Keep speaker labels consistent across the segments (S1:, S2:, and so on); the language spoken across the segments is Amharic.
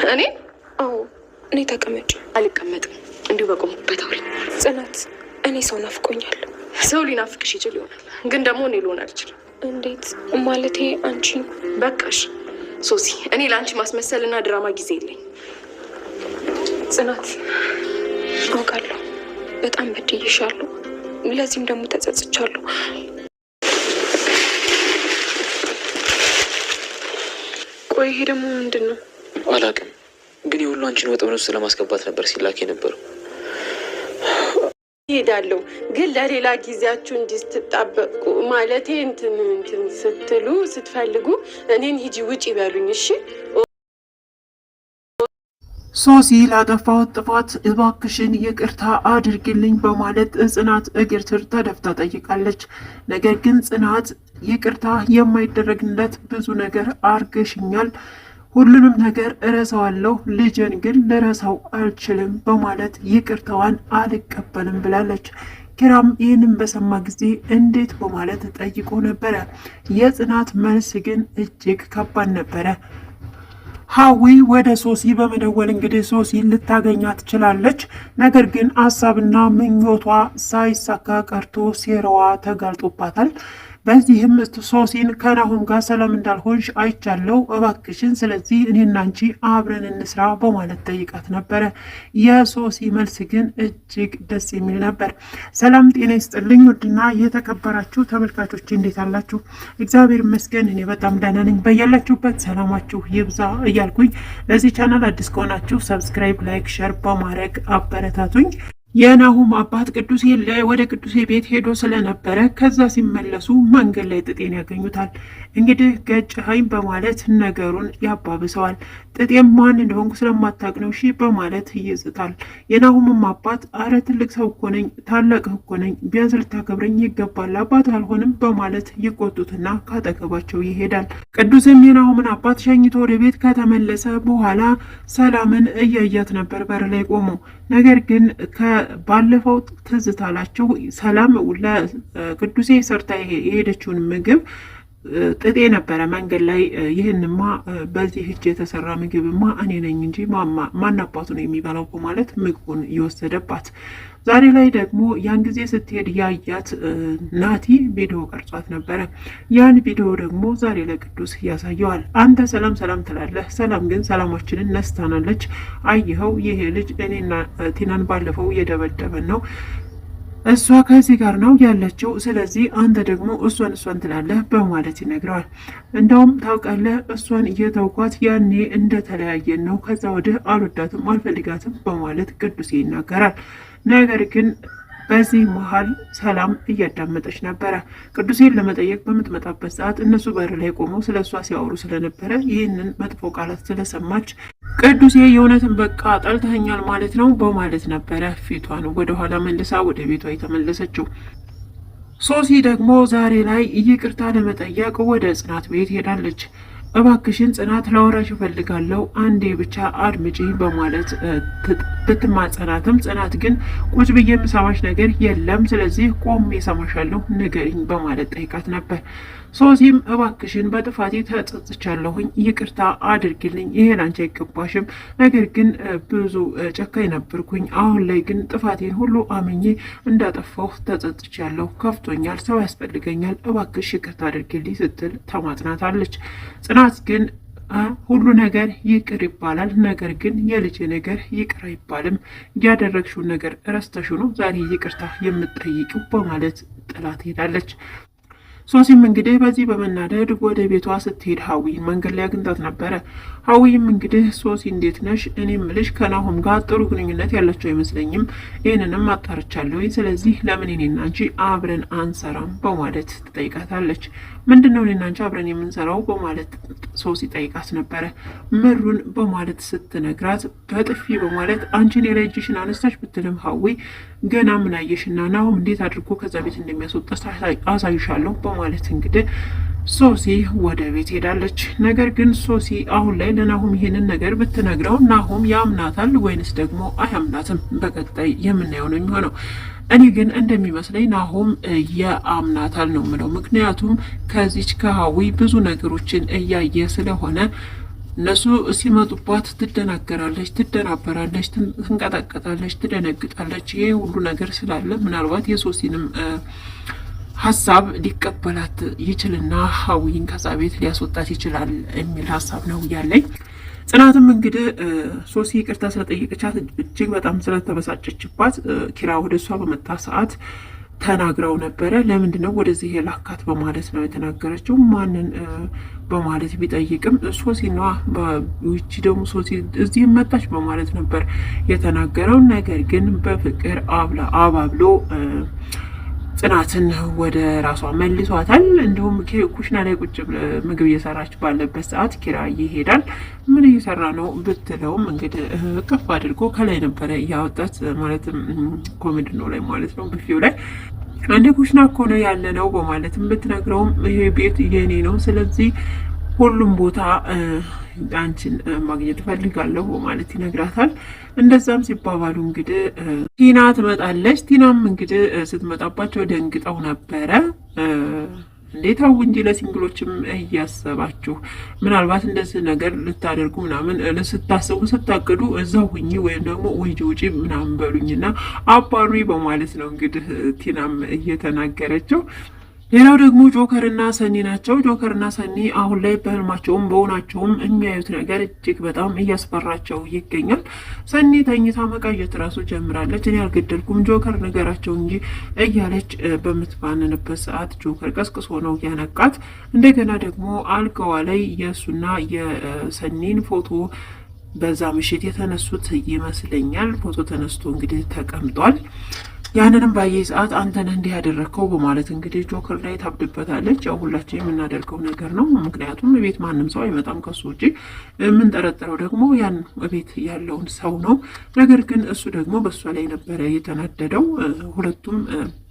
S1: እኔ
S2: አዎ፣ እኔ ተቀመጭ።
S1: አልቀመጥም። እንዲሁ በቆምኩበት አውሪኝ።
S2: ጽናት፣ እኔ ሰው ናፍቆኛል።
S1: ሰው ሊናፍቅሽ ይችል ይሆናል፣ ግን ደግሞ እኔ ልሆን አልችልም።
S2: እንዴት ማለቴ? አንቺ
S1: በቃሽ ሶሲ፣ እኔ ለአንቺ ማስመሰልና ድራማ ጊዜ የለኝ።
S2: ጽናት፣ አውቃለሁ በጣም በድዬሻለሁ። ለዚህም ደግሞ ተጸጽቻለሁ። ቆይ ይሄ ደግሞ ምንድን ነው?
S3: አላውቅም፣ ግን የሁሉ አንቺን ወጥመድ ውስጥ ለማስገባት ነበር ሲላክ የነበረው።
S4: ይሄዳለሁ ግን ለሌላ ጊዜያችሁ እንዲስትጣበቁ ማለቴ እንትን እንትን ስትሉ ስትፈልጉ እኔን ሂጂ ውጪ በሉኝ። እሺ።
S5: ሶሲ ላጠፋሁት ጥፋት እባክሽን ይቅርታ አድርግልኝ በማለት ጽናት እግር ስር ተደፍታ ጠይቃለች። ነገር ግን ጽናት ይቅርታ የማይደረግለት ብዙ ነገር አርገሽኛል፣ ሁሉንም ነገር እረሳዋለሁ፣ ልጄን ግን ልረሳው አልችልም በማለት ይቅርታዋን አልቀበልም ብላለች። ኪራም ይህንን በሰማ ጊዜ እንዴት በማለት ጠይቆ ነበረ። የጽናት መልስ ግን እጅግ ከባድ ነበረ። ሀዊ ወደ ሶሲ በመደወል እንግዲህ ሶሲ ልታገኛት ትችላለች። ነገር ግን ሀሳብና ምኞቷ ሳይሳካ ቀርቶ ሴራዋ ተጋልጦባታል። በዚህም ሶሲን ከናሆም ጋር ሰላም እንዳልሆንሽ አይቻለው፣ እባክሽን፣ ስለዚህ እኔና አንቺ አብረን እንስራ በማለት ጠይቃት ነበረ። የሶሲ መልስ ግን እጅግ ደስ የሚል ነበር። ሰላም ጤና ይስጥልኝ ውድና የተከበራችሁ ተመልካቾች እንዴት አላችሁ? እግዚአብሔር ይመስገን እኔ በጣም ደህና ነኝ። በያላችሁበት ሰላማችሁ ይብዛ እያልኩኝ ለዚህ ቻናል አዲስ ከሆናችሁ subscribe፣ like፣ share በማድረግ አበረታቱኝ። የናሁም አባት ቅዱሴ ወደ ቅዱሴ ቤት ሄዶ ስለነበረ ከዛ ሲመለሱ መንገድ ላይ ጥጤን ያገኙታል። እንግዲህ ገጭኸኝ በማለት ነገሩን ያባብሰዋል። ጥጤም ማን እንደሆንኩ ስለማታውቅ ነው እሺ በማለት ይዝታል። የናሁምም አባት አረ ትልቅ ሰው እኮ ነኝ፣ ታላቅ እኮ ነኝ፣ ቢያንስ ልታከብረኝ ይገባል፣ አባት አልሆንም በማለት ይቆጡትና ካጠገባቸው ይሄዳል። ቅዱስም የናሁምን አባት ሸኝቶ ወደ ቤት ከተመለሰ በኋላ ሰላምን እያያት ነበር በር ላይ ቆሞ። ነገር ግን ባለፈው ትዝ ታላችሁ ሰላም ለቅዱሴ ሰርታ የሄደችውን ምግብ ጥጤ ነበረ መንገድ ላይ። ይህንማ በዚህ እጅ የተሰራ ምግብማ እኔ ነኝ እንጂ ማን አባቱ ነው የሚበላው በማለት ምግቡን እየወሰደባት። ዛሬ ላይ ደግሞ ያን ጊዜ ስትሄድ ያያት ናቲ ቪዲዮ ቀርጿት ነበረ። ያን ቪዲዮ ደግሞ ዛሬ ለቅዱስ ያሳየዋል። አንተ ሰላም ሰላም ትላለህ፣ ሰላም ግን ሰላማችንን ነስታናለች። አየኸው፣ ይሄ ልጅ እኔና ቲናን ባለፈው እየደበደበን ነው፣ እሷ ከዚህ ጋር ነው ያለችው። ስለዚህ አንተ ደግሞ እሷን እሷን ትላለህ በማለት ይነግረዋል። እንደውም ታውቃለህ እሷን እየተውኳት ያኔ እንደተለያየን ነው፣ ከዛ ወዲህ አልወዳትም አልፈልጋትም በማለት ቅዱሴ ይናገራል። ነገር ግን በዚህ መሀል ሰላም እያዳመጠች ነበረ። ቅዱሴን ለመጠየቅ በምትመጣበት ሰዓት እነሱ በር ላይ ቆመው ስለ እሷ ሲያወሩ ስለነበረ ይህንን መጥፎ ቃላት ስለሰማች ቅዱሴ የእውነትን በቃ ጠልተኸኛል ማለት ነው በማለት ነበረ ፊቷን ወደኋላ መልሳ ወደ ቤቷ የተመለሰችው። ሶሲ ደግሞ ዛሬ ላይ ይቅርታ ለመጠየቅ ወደ ጽናት ቤት ሄዳለች። እባክሽን ጽናት ላወራሽ እፈልጋለሁ አንዴ ብቻ አድምጪ በማለት ብትማጸናትም ጽናት ግን ቁጭ ብዬ የምሰማሽ ነገር የለም፣ ስለዚህ ቆሜ እሰማሻለሁ ንገሪኝ በማለት ጠይቃት ነበር። ሶሲም እባክሽን በጥፋቴ ተጸጽቻለሁኝ፣ ይቅርታ አድርግልኝ፣ ይሄ ላንቺ አይገባሽም። ነገር ግን ብዙ ጨካኝ ነበርኩኝ። አሁን ላይ ግን ጥፋቴን ሁሉ አምኜ እንዳጠፋሁ ተጸጽቻለሁ፣ ከፍቶኛል፣ ሰው ያስፈልገኛል፣ እባክሽ ይቅርታ አድርግልኝ ስትል ተማጽናታለች። ጽናት ግን ሁሉ ነገር ይቅር ይባላል፣ ነገር ግን የልጅ ነገር ይቅር አይባልም። ያደረግሽውን ነገር ረስተሽው ነው ዛሬ ይቅርታ የምትጠይቂው በማለት ጥላት ሄዳለች። ሶሲም እንግዲህ በዚህ በመናደድ ወደ ቤቷ ስትሄድ ሀዊን መንገድ ላይ አግኝታት ነበረ። ሀዊም እንግዲህ ሶሲ እንዴት ነሽ? እኔ ምልሽ ከናሆም ጋር ጥሩ ግንኙነት ያላቸው አይመስለኝም፣ ይህንንም አጣርቻለሁኝ። ስለዚህ ለምን እኔና አንቺ አብረን አንሰራም? በማለት ትጠይቃታለች። ምንድን ነው እኔና አንቺ አብረን የምንሰራው? በማለት ሶሲ ጠይቃት ነበረ። ምሩን በማለት ስትነግራት በጥፊ በማለት አንቺ እኔ ላይ እጅሽን አነሳሽ ብትልም ሀዊ ገና ምን አየሽና ናሆም እንዴት አድርጎ ከዛ ቤት እንደሚያስወጣ አሳይሻለሁ በማለት እንግዲህ ሶሲ ወደ ቤት ሄዳለች። ነገር ግን ሶሲ አሁን ላይ ለናሆም ይሄንን ነገር ብትነግረው ናሆም ያምናታል ወይንስ ደግሞ አያምናትም? በቀጣይ የምናየው ነው የሚሆነው። እኔ ግን እንደሚመስለኝ ናሆም የአምናታል ነው ምለው። ምክንያቱም ከዚች ከሀዊ ብዙ ነገሮችን እያየ ስለሆነ እነሱ ሲመጡባት ትደናገራለች፣ ትደናበራለች፣ ትንቀጠቀጣለች፣ ትደነግጣለች። ይሄ ሁሉ ነገር ስላለ ምናልባት የሶሲንም ሀሳብ ሊቀበላት ይችልና ሀዊን ከዛ ቤት ሊያስወጣት ይችላል የሚል ሀሳብ ነው ያለኝ። ጽናትም እንግዲህ ሶሲ ይቅርታ ስለጠየቀቻት እጅግ በጣም ስለተበሳጨችባት ኪራ ወደ እሷ በመጣ ሰዓት ተናግረው ነበረ። ለምንድን ነው ወደዚህ የላካት በማለት ነው የተናገረችው። ማንን በማለት ቢጠይቅም ሶሲ ነዋ፣ ይቺ ደግሞ ሶሲ እዚህ መጣች በማለት ነበር የተናገረው። ነገር ግን በፍቅር አባብሎ ጽናትን ወደ ራሷ መልሷታል። እንዲሁም ኩሽና ላይ ቁጭ ምግብ እየሰራች ባለበት ሰዓት ኪራ ይሄዳል። ምን እየሰራ ነው ብትለውም እንግዲህ ከፍ አድርጎ ከላይ ነበረ እያወጣት ማለትም ኮመዲኖ ላይ ማለት ነው ብፌው ላይ አንድ ኩሽና እኮ ነው ያለ ነው በማለትም ብትነግረውም ይሄ ቤት የኔ ነው፣ ስለዚህ ሁሉም ቦታ አንቺን ማግኘት እፈልጋለሁ ማለት ይነግራታል። እንደዛም ሲባባሉ እንግዲህ ቲና ትመጣለች። ቲናም እንግዲህ ስትመጣባቸው ደንግጠው ነበረ። እንዴት አው እንጂ ለሲንግሎችም እያሰባችሁ ምናልባት እንደዚህ ነገር ልታደርጉ ምናምን ስታስቡ ስታቅዱ እዛው ሁኚ ወይም ደግሞ ውጪ ውጪ ምናምን በሉኝና አባሪ በማለት ነው እንግዲህ ቲናም እየተናገረችው። ሌላው ደግሞ ጆከርና ሰኒ ናቸው። ጆከርና ሰኒ አሁን ላይ በህልማቸውም በእውናቸውም የሚያዩት ነገር እጅግ በጣም እያስፈራቸው ይገኛል። ሰኒ ተኝታ መቃዠት ራሱ ጀምራለች። እኔ አልገደልኩም ጆከር ነገራቸው እንጂ እያለች በምትባንንበት ሰዓት ጆከር ቀስቅሶ ነው ያነቃት። እንደገና ደግሞ አልጋዋ ላይ የእሱና የሰኒን ፎቶ በዛ ምሽት የተነሱት ይመስለኛል። ፎቶ ተነስቶ እንግዲህ ተቀምጧል። ያንንም ባየ ሰዓት አንተ ነህ እንዲህ ያደረግከው በማለት እንግዲህ ጆከር ላይ ታብድበታለች። ያው ሁላችን የምናደርገው ነገር ነው። ምክንያቱም ቤት ማንም ሰው አይመጣም ከሱ ውጭ። የምንጠረጥረው ደግሞ ያን ቤት ያለውን ሰው ነው። ነገር ግን እሱ ደግሞ በእሷ ላይ ነበረ የተናደደው። ሁለቱም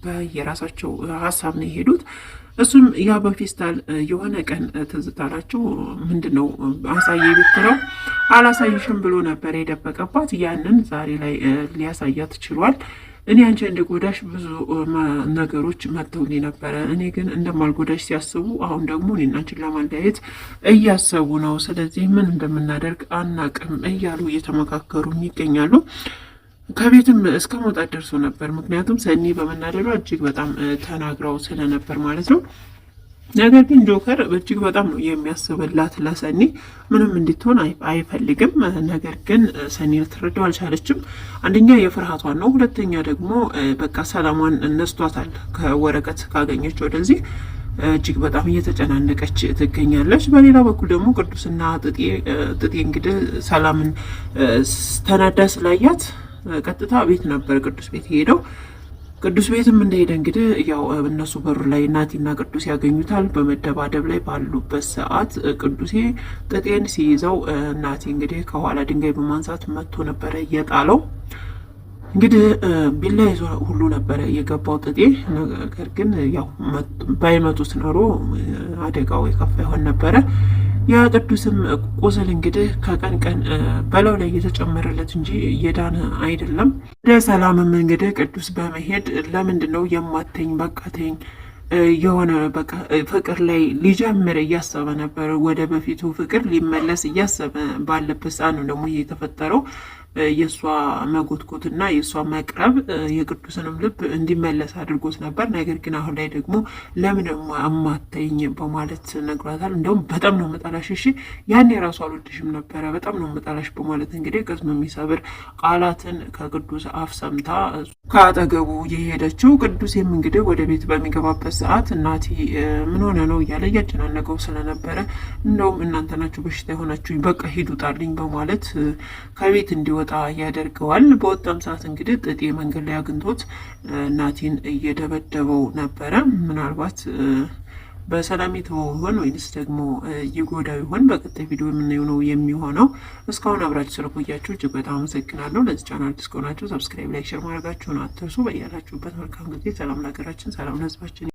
S5: በየራሳቸው ሀሳብ ነው የሄዱት። እሱም ያ በፌስታል የሆነ ቀን ትዝታላቸው ምንድን ነው አሳየ ብትለው አላሳይሽም ብሎ ነበር የደበቀባት። ያንን ዛሬ ላይ ሊያሳያት ችሏል። እኔ አንቺ እንድጎዳሽ ብዙ ነገሮች መጥተውልኝ ነበረ። እኔ ግን እንደማልጎዳሽ ሲያስቡ፣ አሁን ደግሞ እኔና አንቺን ለማለያየት እያሰቡ ነው። ስለዚህ ምን እንደምናደርግ አናቅም እያሉ እየተመካከሩ ይገኛሉ። ከቤትም እስከ መውጣት ደርሶ ነበር። ምክንያቱም ሰኒ በመናደዷ እጅግ በጣም ተናግረው ስለነበር ማለት ነው። ነገር ግን ጆከር እጅግ በጣም ነው የሚያስብላት ለሰኒ ምንም እንድትሆን አይፈልግም። ነገር ግን ሰኒ ልትረዳው አልቻለችም። አንደኛ የፍርሃቷን ነው፣ ሁለተኛ ደግሞ በቃ ሰላሟን ነስቷታል። ከወረቀት ካገኘች ወደዚህ እጅግ በጣም እየተጨናነቀች ትገኛለች። በሌላ በኩል ደግሞ ቅዱስና ጥጤ እንግዲህ ሰላምን ተናዳ ስላያት ቀጥታ ቤት ነበር ቅዱስ ቤት የሄደው። ቅዱስ ቤትም እንደሄደ እንግዲህ ያው እነሱ በሩ ላይ ናቲና ቅዱስ ያገኙታል። በመደባደብ ላይ ባሉበት ሰዓት ቅዱሴ ጥጤን ሲይዘው ናቲ እንግዲህ ከኋላ ድንጋይ በማንሳት መጥቶ ነበረ እየጣለው። እንግዲህ ቢላ ይዞ ሁሉ ነበረ የገባው ጥጤ። ነገር ግን ያው ባይመቱት ኖሮ አደጋው የከፋ ይሆን ነበረ። የቅዱስም ቁስል እንግዲህ ከቀን ቀን በላዩ ላይ እየተጨመረለት እንጂ እየዳነ አይደለም። ወደ ሰላምም እንግዲህ ቅዱስ በመሄድ ለምንድን ነው የማተኝ? በቃ ተኝ የሆነ በቃ ፍቅር ላይ ሊጀምር እያሰበ ነበር። ወደ በፊቱ ፍቅር ሊመለስ እያሰበ ባለበት ሰዓት ነው ደግሞ ይሄ የተፈጠረው። የእሷ መጎትጎትና የእሷ መቅረብ የቅዱስንም ልብ እንዲመለስ አድርጎት ነበር። ነገር ግን አሁን ላይ ደግሞ ለምን አማተኝ በማለት ነግሯታል። እንደውም በጣም ነው መጣላሽ፣ እሺ ያኔ የራሱ አልወድሽም ነበረ፣ በጣም ነው መጣላሽ በማለት እንግዲህ ቅስም የሚሰብር ቃላትን ከቅዱስ አፍ ሰምታ ከአጠገቡ የሄደችው። ቅዱሴም እንግዲህ ወደ ቤት በሚገባበት ሰዓት እናቴ ምን ሆነ ነው እያለ እያጨናነቀው ስለነበረ እንደውም እናንተ ናችሁ በሽታ የሆናችሁ በቃ ሂዱ ጣልኝ በማለት ከቤት እንዲወጣ ያደርገዋል። በወጣም ሰዓት እንግዲህ ጥጤ መንገድ ላይ አግኝቶት ናቲን እየደበደበው ነበረ። ምናልባት በሰላም የተወው ይሆን ወይንስ ደግሞ ይጎዳው ይሆን? በቀጣይ ቪዲዮ የምናየው ነው የሚሆነው። እስካሁን አብራችሁ ስለቆያችሁ እጅግ በጣም አመሰግናለሁ። ለዚህ ቻናል አዲስ ከሆናችሁ subscribe፣ like፣ share ማድረጋችሁን አትርሱ። በያላችሁበት መልካም ጊዜ። ሰላም ለሀገራችን፣ ሰላም ለሕዝባችን።